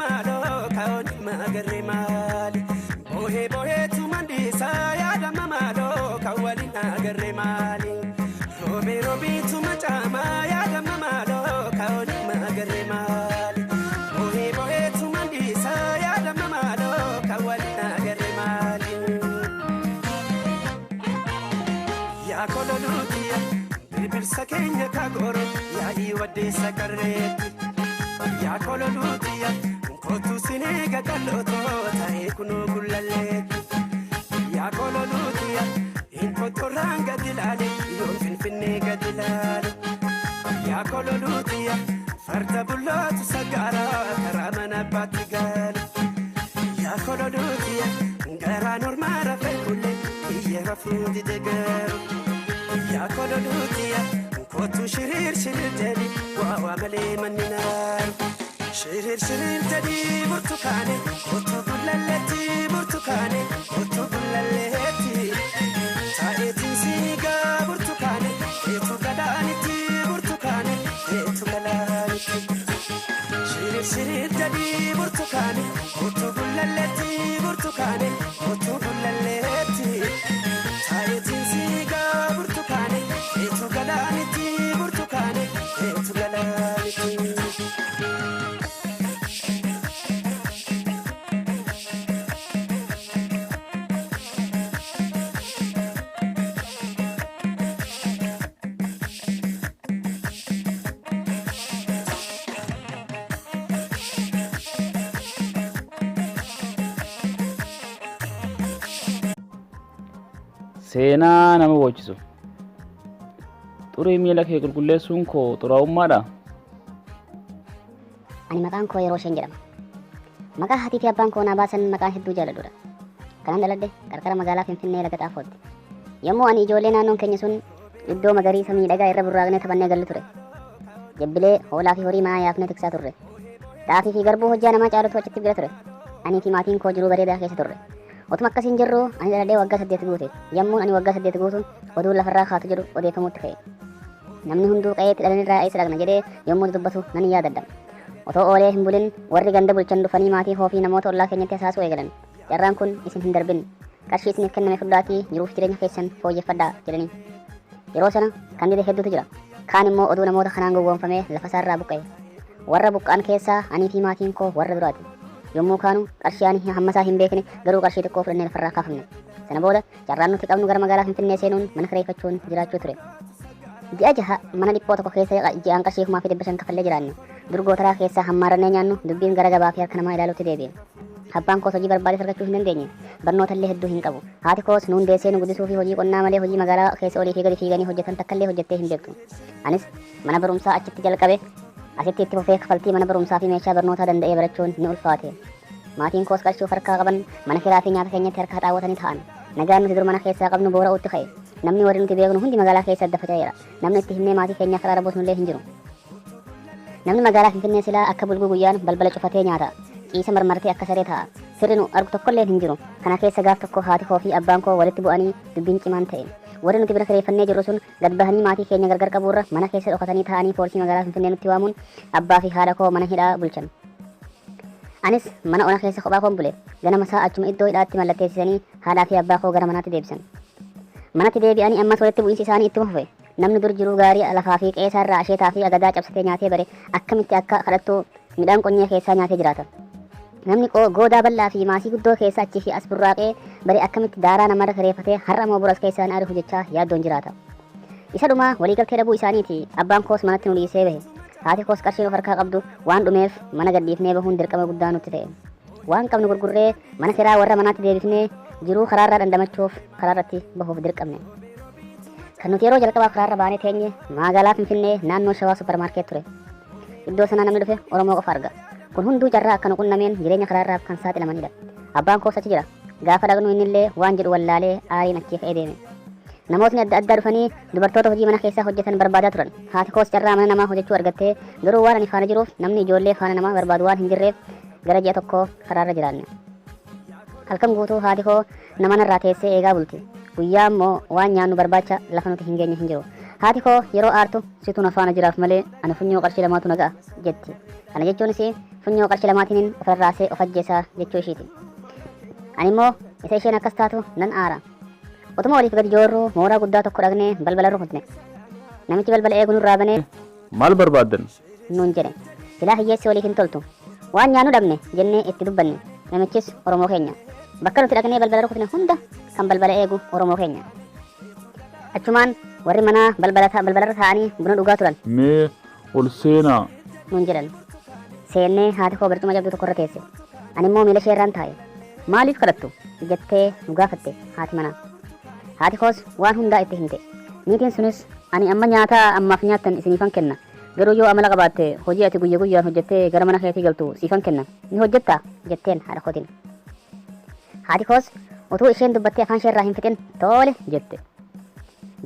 maaloo kaa'oon magarree maali? Bohee boheetu mandiisaa yaadama maaloo kan waliin agarree maali? Roobee roobiitu macaamaa yaadama maaloo kaa'oon magarree maali? Bohee boheetu mandiisaa yaadama maaloo kan waliin agarree maali? Yaa kololuutiya birbirsa keenya kagooro yaa'ii waddeessa qarreetti. Yaa kololuutiya kootu sineega qal'ootoo ta'ee kunoo gullalleetti. Yaa kololuutiya intotorraan gadi ilaale yoon finfinnee gadi ilaale. Yaa kololuutiya farda bullootu sagaara karaa mana abbaatti gaale. Yaa kololuutiya garaa normaa rafee kullee kiyya rafuu dide garuu. Yaa kololuutiya kootu shiriir shiriir jedhi waa waa malee manni naaru. Shiriir shiriir jedhi burtukaane kootu gullalleetti burtukaane kootu gullalleetti. Taa'eetiin siigaa burtukaane eetu galaanitti burtukaane eetu galaanitti. Shiriir shiriir jedhi burtukaane kootu gullalleetti burtukaane kootu gullalleetti. Taa'eetiin siigaa burtukaane eetu galaanitti burtukaane eetu galaanitti. Seenaa nama boochisu. Xurii miila kee qulqulleessuun koo xuraa'ummaadha. Ani maqaan koo yeroo isheen jedhama. Maqaa haatii fi abbaan koo naa baasan maqaan hedduu jaalladhudha. Kanan dhaladhe qarqara magaalaa Finfinnee laga Xaafootti. Yommuu ani ijoollee naannoon keenya sun iddoo magariisa miidhagaa irra burraaqnee taphannee gallu ture. Jabbilee hoolaa fi horii manaa yaafnee tiksaa turre. Xaafii fi garbuu hojjaa namaa caalutu achitti bira ture. Anii fi maatiin koo jiruu bareedaa keessa turre. Otuma akkasiin jirru ani dhaladhee waggaa 8 guute. Yommuun ani waggaa 8 guutu oduun lafarraa kaatu jedhu odeeffamuutti ka'e. Namni hunduu qe'eetti dhalanirraa eessa dhaqna jedhee yommuu dubbatu nan yaadadha. Otoo oolee hin bulin warri ganda bulchan dhufanii maatii koo fi namoota ollaa keenyatti hasaasuu eegalan. Carraan kun isin hin darbin. Qarshii isiniif kenname fudhaatii jiruuf jireenya keessan fooyyeffadhaa jedhanii. Yeroo sana kan dide hedduutu jira. Kaan immoo oduu namoota kanaan gowwoomfamee lafa isaarraa buqqa'e. Warra buqqa'an keessaa anii fi maatiin koo warra duraati. Yommuu kaanu qarshii ani hammasaa hin beekne garuu qarshii xiqqoo fudhannee lafarraa kaafamne. Sana booda carraan nuti qabnu gara magaalaa Finfinnee seenuun mana kireeffachuun jiraachuu ture. Ji'a 6 mana dhiphoo tokko keessa ji'aan qarshii 5,500 kafallee jiraanne. Dur gootaraa keessaa hammaarrannee nyaannu dubbiin gara gabaa fi harka namaa ilaaluutti deebi'e. Abbaan koos hojii barbaades argachuu hin dandeenye. Barnoota illee hedduu hin qabu. Haati koos nuun deessee nu guddisuu fi hojii qonnaa malee hojii magaalaa keessa olii fi gadi fiiganii hojjetan takka illee hojjettee hin beektu. Anis mana barumsaa achitti jalqabe asitti itti fufee kafaltii mana barumsaa fi meeshaa barnootaa danda'ee barachuun ni ulfaate. Maatiin koos qarshii of harkaa qaban mana kiraa fi nyaata keenyatti harka haxaawwatanii taa'an. Nagaan nuti dur mana keessaa qabnu boora'uutti ka'e. Namni warri nuti beeknu hundi magaalaa keessa adda faca'eera. Namni itti himnee maatii keenyaaf araara buusnu illee hin jiru. Namni magaalaa Finfinnee silaa akka bulguu guyyaan balbala cufatee nyaata. Ciisa marmartee akka saree taa'a. Firri nu argu tokkollee hin jiru. Kana keessa gaaf tokko haati koo fi abbaan koo walitti bu'anii dubbiin cimaan ta'e. Warri nuti bira kireeffannee jirru sun gad bahanii maatii keenya gargar qabuurra mana keessa dhokatanii taa'anii poolisii magaalaa Finfinnee nutti waamuun abbaa fi haadha koo mana hidhaa bulchan. Anis mana ona keessa kophaa koon bule. Ganama isaa achuma iddoo hidhaatti mallatteessisanii haadhaa fi abbaa koo gara manaatti deebisan. Manatti deebi'anii ammas walitti bu'iinsi isaanii ittuma fufe. Namni dur jiruu gaarii lafaa fi qe'ee isaarraa asheetaa fi agadaa cabsatee nyaatee bare akkamitti akka kadhattuu midhaan qonyee keessaa nyaatee jiraata. Namni goodaa bal'aa fi maasii guddoo keessa achii fi as burraaqee bare akkamitti daaraa namarra kireeffatee har'a moo boru as keessaa na ari'u jechaa yaaddoon jiraata. Isa dhumaa waliigaltee dhabuu isaaniiti abbaan koos manatti nu dhiisee bahe. Haati koos qarshiin of harkaa qabdu waan dhumeef mana gadhiifnee bahuun dirqama guddaa nutti ta'e. Waan qabnu gurgurree mana kiraa warra manaatti deebifnee jiruu karaarraa dhandhamachuuf karaarratti bahuuf dirqamne. Kan nuti yeroo jalqabaaf karaarra baanee teenye magaalaa Finfinnee naannoo Shawaa supparmaarkeet ture. Iddoo sanaa namni dhufe Oromoo qofa arga. Kun hunduu carraa akka nu qunnameen jireenya karaarraaf kan saaxilamanidha. Abbaan koos achi jira. Gaafa dhaqnu innillee waan jedhu wallaalee aariin achii ka'ee deeme. Namootni adda addaa dhufanii dubartoota hojii mana keessaa hojjetan barbaadaa turan. Haati koos carraa mana namaa hojjechuu argattee garuu waan ani faana jiruuf namni ijoollee faana namaa barbaadu waan hin jirreef gara ji'a tokkoo karaarra jiraanne. Halkan guutuu haati koo nama narraa teessee eegaa bulti. Guyyaa immoo waan nyaannu barbaacha lafa nuti hin geenye hin jiru. Haati koo yeroo aartu situ na faana jiraaf malee ani funyoo qarshii 2tu na ga'a jetti. Kana jechuunis Funyoo qarshii lamaatiinin of rarraasee of ajjeesa jechuu ishiiti. Ani immoo isa isheen akkas taatu nan aara. Otuma waliif gadi joorruu mooraa guddaa tokko dhaqnee balbala rukutne. Namichi balbala eegu nurraa banee Maal barbaaddan? nuun jedhe. Silaa hiyyeessi waliif hin toltu. Waan nyaannu dhabne jennee itti dubbanne. Namichis Oromoo keenya. Bakka nuti dhaqnee balbala rukutne hunda kan balbala eegu Oromoo keenya. Achumaan warri manaa balbalarra taa'anii buna dhugaa turan. Mee ol seenaa. Nuun jedhan. Seennee haati koo barcuma jabduu tokkorra teesse. Ani immoo miila ishee irraan taa'e. Maaliif kadhattu? Jettee nu gaafatte haati manaa. Haati koos waan hundaa itti himte. Niitiin sunis ani amma nyaata ammaaf nyaattan isiniifan kenna. Garuu yoo amala qabaatte hojii ati guyya guyyaan hojjettee gara mana keetii galtu siifan kenna. Ni hojjettaa? Jetteen haadha kootiin. Haati koos utuu isheen dubbattee afaan isheerraa hin fixin tole jette.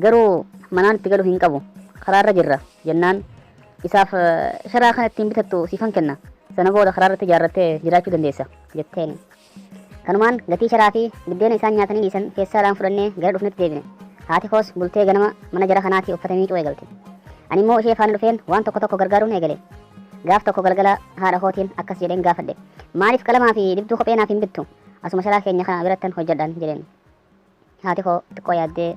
Garuu manaan itti galu hin qabu. Karaarra jirra jennaan isaaf sharaa kana ittiin bitattu siifan kenna. Sana booda karaarratti ijaarrattee jiraachuu dandeessa jetteen. Kanumaan gatii sharaa fi biddeena isaan nyaatanii dhiisan keessaadhaan fudhannee gara dhufnetti deebine. Haati koos bultee ganama mana jara kanaatii uffata miicuu eegalte. Ani immoo ishee faana dhufeen waan tokko tokko gargaaruun eegale. Gaaf tokko galgala haadha kootiin akkas jedheen gaafadhe. Maaliif qalamaa fi dibduu kophee naaf hin bittu? Asuma sharaa keenya kana birattan hojjedhaan jedheen. Haati koo xiqqoo yaaddee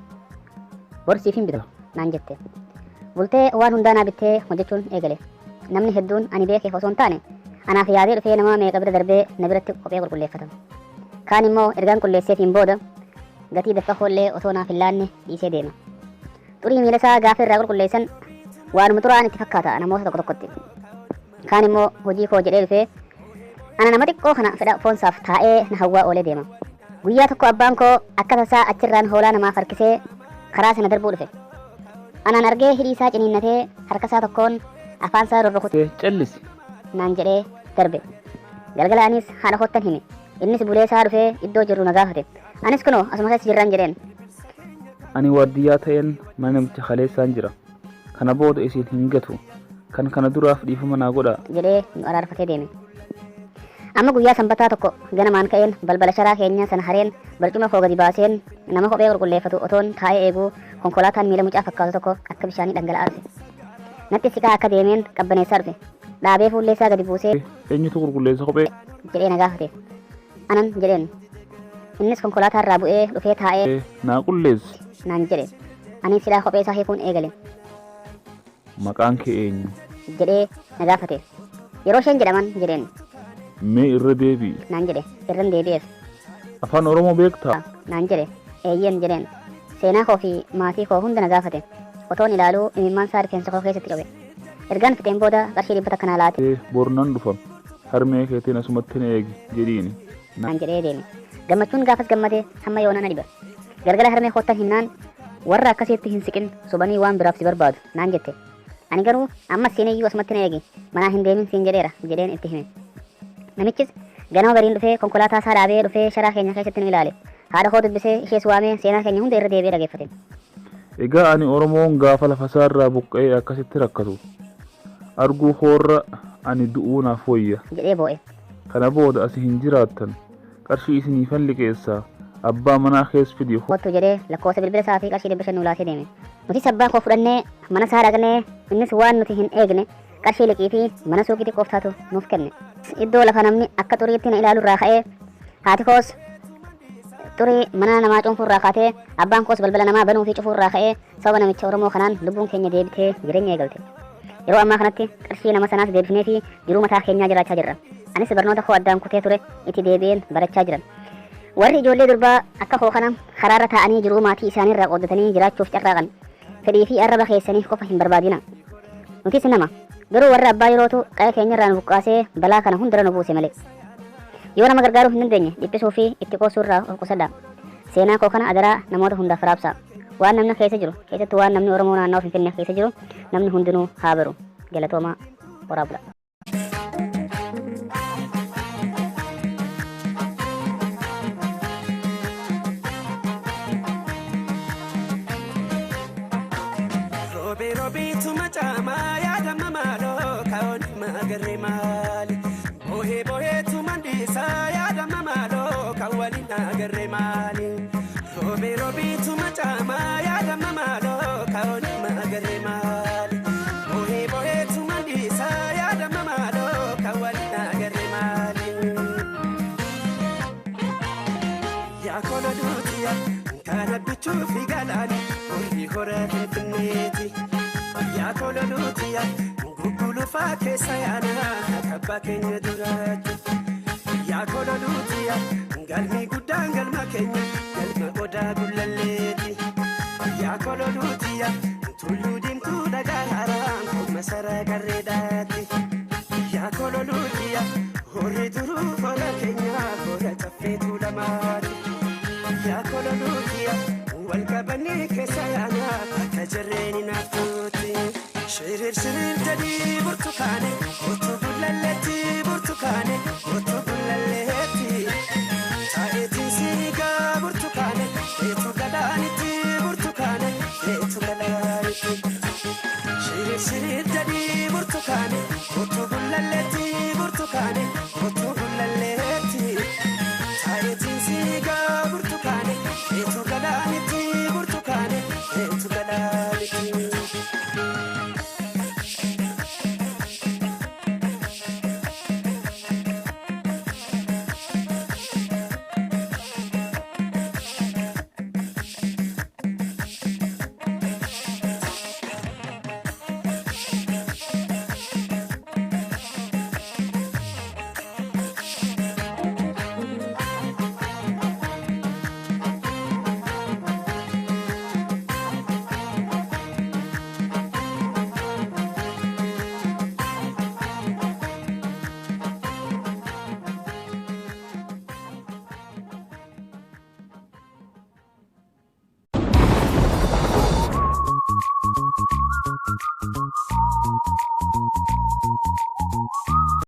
bor siif hin bita naan jette. Bultee waan hundaa naa bittee hojjechuun eegale. Namni hedduun ani beekeef osoo hin taane anaaf yaadee dhufee nama meeqa bira darbee na biratti kophee qulqulleeffata. Kaan immoo ergaan qulleesseefiin booda gatii dafqa koollee osoo naaf hin laanne dhiisee deema. Xurii miila isaa gaafa irraa qulqulleessan waanuma xuraa'aan itti fakkaata namoota tokko tokkotti. Kaan immoo hojii koo jedhee dhufee ana nama xiqqoo kana fedha foonsaaf taa'ee na hawwaa oolee deema. Guyyaa tokko abbaan koo akka tasaa achirraan hoolaa namaaf harkisee karaa sana darbuu dhufe. Anaan argee hidhii isaa ciniinnatee harka isaa tokkoon afaan isaa rurrukute. Callisi. Naan jedhee darbe. Galgala anis haadha koottan hime. Innis bulee isaa dhufee iddoo jirru na gaafate. Anis kunoo asuma keessa jirran jedheen. Ani waardiyyaa ta'een mana namicha kaleessaan jira. Kana booda isin hin gatu. Kan kana duraaf dhiifama naa godhaa. Jedhee nu araarfatee deeme. Amma guyyaa sanbataa tokko ganamaan ka'een balbala sharaa keenya sana hareen barcuma koo gadi baaseen nama kophee qulqulleeffatu otoon taa'ee eeguu konkolaataan miila mucaa fakkaatu tokko akka bishaanii dhangala'aa dhufe. Natti siqaa akka deemeen qabbaneessaa dhufe. Dhaabee fuullee isaa gadi buusee. Eenyutu qulqulleessa kophee? Jedhee na gaafate. Anan jedheen. Innis konkolaataa irraa bu'ee dhufee taa'ee. Naa qulleessi. Naan jedhe. Anis silaa kophee isaa hiikuun eegale. Maqaan kee eenyu? Jedhee na gaafate. Yeroo isheen jedhaman jedheen. Mee irra deebi'i. Naan jedhe. Irran deebi'eef. Afaan Oromoo beektaa? Naan jedhe. Eeyyeen jedheen. Seenaa koo fi maatii koo hunda na gaafate. Otoon ilaaluu imimmaan isaa rifeensa koo keessatti cobe. Ergaan fixeen booda qarshii 100 naa laate. Bor nan dhufa. Harmee keetiin asumatti na eegi jedhiini. Naan jedhee deeme. Gammachuun gaafas gammade hamma yoonaa na dhiba. Galgala harmee koottan himnaan warra akkasiitti hin siqin sobanii waan biraaf si barbaadu naan jette. Ani garuu ammas siin iyyuu asumatti na eegi manaa hin deemin siin jedheera jedheen itti hime. Namichis ganama bariin dhufee konkolaataa isaa dhaabee dhufee sharaa keenya keessatti nu ilaale. Haadha koo dubbisee ishees waamee seenaa keenya hunda irra deebi'ee dhageeffate. Egaa ani Oromoon gaafa lafasaarraa buqqa'ee akkasitti rakkatu arguu koorra ani du'uu naaf wayya. Jedhee boo'e. Kana booda asi hin jiraattan. Qarshii isiniifan liqeessaa. Abbaa manaa kees fidi. Kottu jedhee lakkoofsa bilbila isaa fi qarshii 500 nuu laatee deeme. Nutis abbaa koo fudhannee mana isaa dhaqnee innis waan nuti hin eegne qarshii liqii fi mana suuqii xiqqoof taatu nuuf kenne. Iddoo lafa namni akka xuriitti na ilaalu irraa ka'ee haati koos xurii mana namaa cuunfuu irraa kaatee abbaan koos balbala namaa banuu fi cufuu irraa ka'ee sababa namicha Oromoo kanaan lubbuun keenya deebitee jireenya eegalte. Yeroo ammaa kanatti qarshii nama sanaas deebifnee fi jiruu mataa keenyaa jiraachaa jirra. Anis barnoota koo addaan kutee ture itti deebi'een barachaa jira. Warri ijoollee durbaa akka koo kana karaarra taa'anii jiruu maatii isaaniirraa qooddatanii jiraachuuf carraaqan fedhii fi arraba keessanii qofa hin barbaadina. Nutis nama. Garuu warra abbaa yerootu qa'ee keenyarraa nu buqqaasee balaa kana hundarra nu buuse malee. Yoo nama gargaaruu hin dandeenye dhiphisuu fi itti qoosuu irraa of qusadhaa. Seenaa koo kana adaraa namoota hundaaf raabsaa. Waan namni keessa jiru, keessattuu waan namni Oromoo naannawa Finfinnee keessa jiru namni hundinuu haa baru. Galatoomaa. Horaa bulaa. Roobee roobiitu macaamaa yaadama maaloo kaa'oon magarree maali? Bohee boheetu mandiisaa yaadama maaloo kan waliin agarree maali? Roobee roobiitu macaamaa yaadama maaloo kaa'oon magarree maali? Bohee boheetu mandiisaa yaadama maaloo kan waliin Tulluu fi galaani horii hora finfinneeti. Yaa kololuutiya gugulufaa keessa yaana kabbaa keenya duraatti. Yaa kololuutiya galmi guddaan galma keenya galma odaa gullalleeti. Yaa kololuutiya tulluu diimtuu dhagaa haaraan masara garreedhaati. Yaa kololuutiya horii duruu hora keenya hora caffeetu lamaati. Yaa kololuutiya wal qabanii keessa yaana akka jarreen naaftuuti. Shiriir shiriir jedhii burtukaane utuu gullalleetti burtukaane utuu gullalleetti. Taa'itiin siigaa burtukaane eetu galaanitti burtukaane eetu galaanitti. Shiriir shiriir jedhii burtukaane utuu gullalleetti burtukaane utuu